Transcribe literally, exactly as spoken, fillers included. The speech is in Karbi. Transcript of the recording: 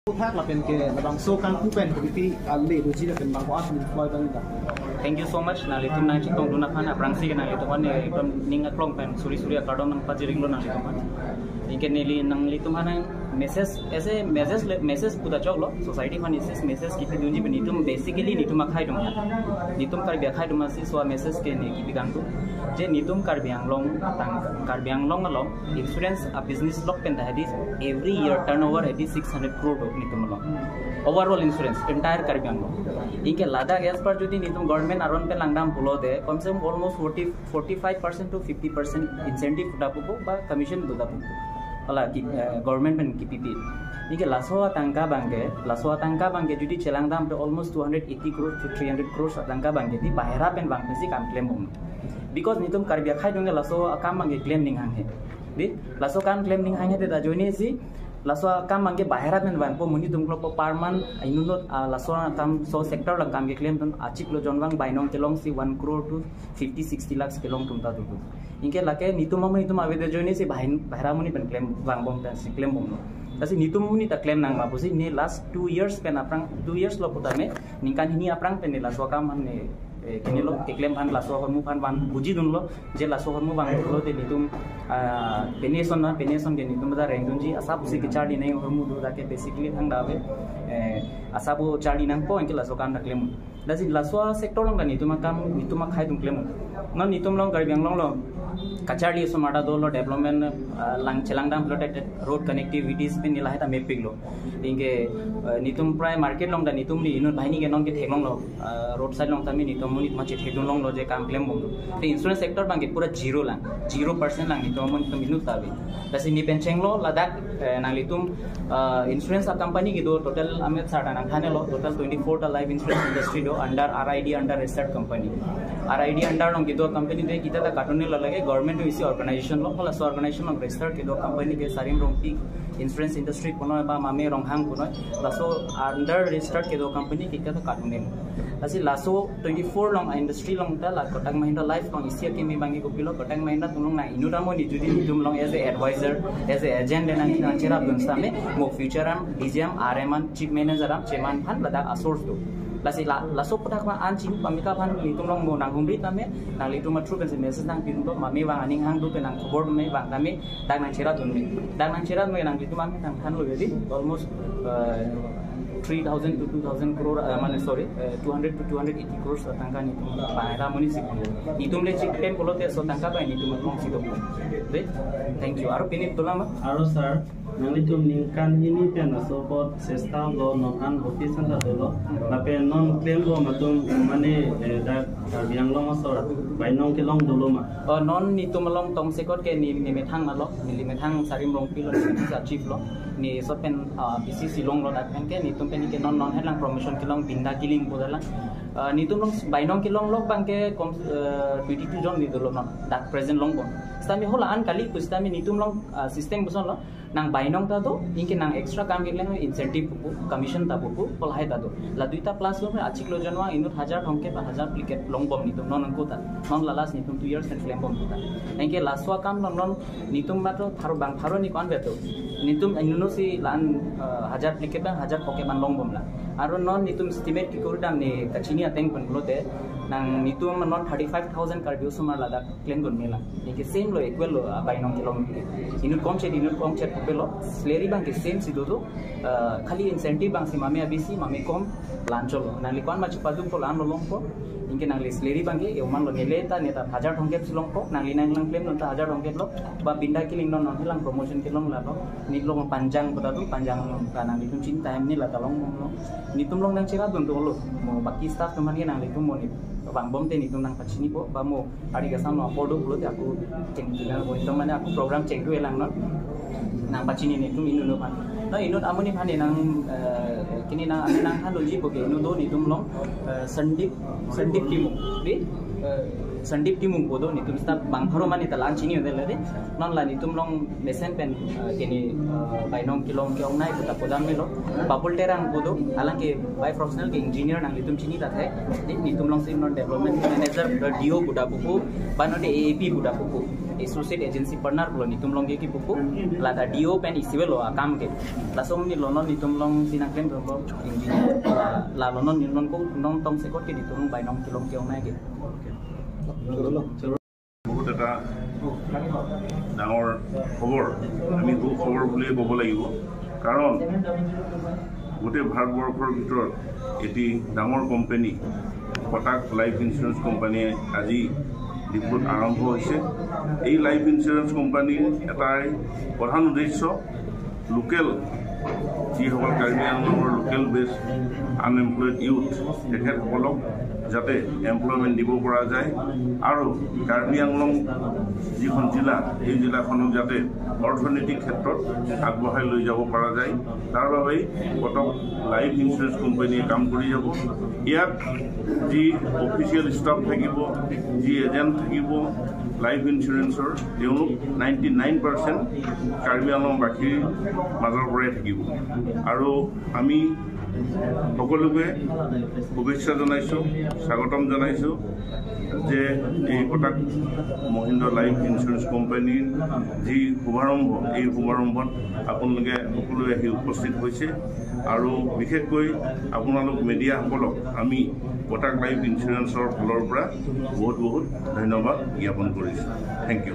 Puthak lapen ke labangso kangpu pen kopi ale doji lapen bang ko-an employ bang da. Thank you so much. Nanglitum nangchetongdun aphan aphrangsi ke nanglitum aphan, eh, ekdom ning aklong pen suri suri akardom nangpachiringlo nanglitum aphan. Anke neli nanglitum aphan message, as a message le, message puta choklo, society aphan is message kipidunji pen netum basically netum akhai atum aphan. Netum Karbi akhai atum aphansi laso message ke ne kipi kangtung. Je netum Karbi Anglong atang, Karbi Anglong along insurance a business lok pen ta hadi every year turnover hadi six hundred crore do netum along. Overall insurance, entire Karbi Anglong. Anke ladak as per jodi netum government aron pen langdam pulote, kom se kom almost forty, forty-five percent to fifty percent incentive do pupo ba commission do pupo. Hala ki, eh, government pen kipipi. Anke laso atangka abangke, laso atangka abangke jodi chelangdam to almost two hundred eighty crore to three hundred crores atangka abangke di bahera pen vang pensi kam klem bom. Because netum Karbi akhai atum ke laso akam abangke klem ning hanghe. Di, laso akam klem ning hanghe te ta ajoinesi, laso akam abangke bahera pen vangpo monit atum klokpo per month, inut inut, ah, laso akam, laso sector along kam keklem atum achiklo jonvang bainong kelongsi one crore to fifty, sixty lakhs kelong atum ta do. Anke lake netum amonit atum avete ajoinesi bahin, bahera monit pen klem vang bom pensi klem bomlo. Lasi netum amonit ta klem nang ma pusi ne last two years pen aphrang, two years lo putame, ningkan hini aphrang pen ne laso akam aphan ne, eh, kinilo, keklem aphan laso ahormu aphan van bujidunlo, je laso ahormu vanglo te netum, ah, pine ason na, pine ason ke netum ta rengdunji, asap si kecharli nang ahormu do, dak ke basically thangta ave, eh, asap bo charli nangpo, anke laso akam ta klem. Lasi laso sector along ta netum akam, netum akhai atum klem. Non netum along Karbi Anglong along kacharli osomar ta dolo, development, ah, lang chelangdam pulote road connectivities pen ne lahai ta mepiklo. Anke, ah, netum prai market along ta netum ni inut banghini ke non ke theklonglo. Ah, roadside along tame netum amonit ma chethekdun longlo je kam klem bomlo. Te insurance sector abangke pura zero lang, zero percent lang netum amonit atum inut ta ave. Lasi ne pen chenglo ladak, eh, nanglitum, ah, insurance a company kedo total Amit sir ta nangthanlo, total twenty-four ta life insurance industry do under R I D, under registered company. R I D under along kedo company de kita ta katun-e lo, lake government atum isi organization lo, laso organization along registered kedo company ke Sarim Rongpi Insurance Industry punoi ba Mame Ronghang punoi, laso under registered kedo company kita ta katun-e. Lasi laso twenty-four along industry along ta la Kotak Mahindra Life along isi akimi abangke kopilo, Kotak Mahindra atum along nang inut amonit jodi netum along as a advisor, as a agent de nang, nangcherapdun setame, mo future am D G M, R M an, chief manager am, chairman aphan ladak a source do. Lasi la, laso aputhak ma an chini pamika aphan netum along mo nanghumri tame, nanglitum a through pensi message nangpidunlo, mame vang aning hang do pen nangkhobor me vang tame, dak nangcherapdun me. Dak nangcherap me nanglitum an nangthanlo jadi almost, eh, three thousand to two thousand crore, eh, mane sorry, eh, two hundred to two hundred eighty crores atangka netum bahera monit si pulo. Netum le chik pen pulote laso atangka abang netum alongsi do. De, thank you. Aro pine dolang ma? Aro sir, nanglitum ningkan hini pen laso apot chesta lo, non an office an ta dolo. Lapen non klem bom atum mane, eh, dak Karbi Anglong asor bainong kelong dolo ma? Oh, non netum along tongsekot ke ne, ne methang malo, neli methang Sarim Rongpi lo, ne methang sa chief lo, ne laso pen, ah, B C C along lo, dak pen ke netum pen ke non non helang promotion kelong Binda Killing pu dalang. Ah, netum along bainong kelong lok abangke kom, eh, twenty-two jon ne dolo non, dak present long bom. Setame hala an kali pu setame netum along, ah, system puson lo, nang bainong ta do, anke nang extra kam keklem incentive pupo, commission ta pupo, pu lahai ta do. La duita plus lo, achiklo jonvang inut hajar thomkep, hajar phlikep long bom netum non nangkota. Non la last netum two years pen klem bom kota. Anke laso akam along non netum matro pharo bang pharo ni ko-an veto. Netum inut inut si la-an, eh, hajar phlikep an, hajar phokep an long bom la. Aro non netum estimate kekurdam ne kachini ateng pen pulote, nang netum non thirty-five thousand Karbi osomar ladak klemdun me lang. Anke same lo, equal lo, ah, bainong kelong. Inut komchet, inut komchet pupe lo, salary abangke same si do do, ah, khali incentive abangsi mame abisi, mame kom, la-an cholo. Nangli ko-an ma chepadunpo, la-an lo longpo. Anke nangli salary abangke, e oman lo, neli ta, ne ta hajar thomkep si longpo, nangli nanglang klemdun ta hajar thomkep lo, ba Binda Killing non non helang promotion kelong la lo, ne long Panjang pu ta do, Panjang ta nanglitum chini time ne la ta long bom lo. Netum along nangcherapdun dolo, mo baki staff atum aphan ke nanglitum mo ne vang bom te netum nangpachinipo, ba mo ari kasam lo apor do pulote ako chengdun nang, mo itum mane ako program chengdun-e lang non. Nangpachini netum inut inut aphan. Na inut amonit aphan ne nang, eh, kini nang, nangthanji pu ke inut do netum along, eh, Sandip, Sandip Timung. Di, eh, Sandeep Timung pu do, netum seta bang pharo mane ta la-an chini un-e lade. Non la netum along mesen pen, eh, kini, eh, bainong kelong ke-ongnei pu ta pudam melo. Babul Terang pu do, halanke by professional ke engineer nanglitum chini ta the. Di netum along si non development manager, eh, D O pu ta pupo, ba non de A A P pu ta pupo. Associate agency partner pulo netum along ke kipupo. La ta D O pen isi avelo akam ke. Laso amonit lo non netum along si nangklem do engineer. La, la lo non netum along ko non tong sekot ke netum along bainong kelong ke-ongnei ke. বহুত এটা ডাঙৰ খবৰ, আমি সুখবৰ বুলিয়ে ক'ব লাগিব। কাৰণ গোটেই ভাৰতবৰ্ষৰ ভিতৰত এটি ডাঙৰ কোম্পানী কটাক লাইফ ইঞ্চুৰেঞ্চ কোম্পানীয়ে আজি ডিব্ৰুত আৰম্ভ হৈছে। এই লাইফ ইঞ্চুৰেঞ্চ কোম্পানীৰ এটাই প্ৰধান উদ্দেশ্য লোকেল যিসকল কাৰ্বি আংলঙৰ লোকেল বেছ আনএমপ্লয়ড ইউথ, তেখেতসকলক যাতে এমপ্লয়মেণ্ট দিব পৰা যায় আৰু কাৰ্বি আংলং যিখন জিলা, সেই জিলাখনক যাতে অৰ্থনৈতিক ক্ষেত্ৰত আগবঢ়াই লৈ যাব পৰা যায়, তাৰ বাবেই কটক লাইফ ইঞ্চুৰেঞ্চ কোম্পানীয়ে কাম কৰি যাব। ইয়াত যি অফিচিয়েল ষ্টাফ থাকিব, যি এজেণ্ট থাকিব লাইফ ইঞ্চুৰেঞ্চৰ, তেওঁলোক নাইণ্টি নাইন পাৰ্চেণ্ট কাৰ্বি আংলংবাসীৰ মাজৰ পৰাই থাকিব। আৰু আমি সকলোকে শুভেচ্ছা জনাইছোঁ, স্বাগতম জনাইছোঁ যে এই কটাক মহিন্দ্ৰা লাইফ ইঞ্চুৰেঞ্চ কোম্পানীৰ যি শুভাৰম্ভ, এই শুভাৰম্ভত আপোনালোকে সকলোৱে আহি উপস্থিত হৈছে। আৰু বিশেষকৈ আপোনালোক মিডিয়াসকলক আমি কটাক লাইফ ইঞ্চুৰেঞ্চৰ ফালৰ পৰা বহুত বহুত ধন্যবাদ জ্ঞাপন কৰিছোঁ। Thank you.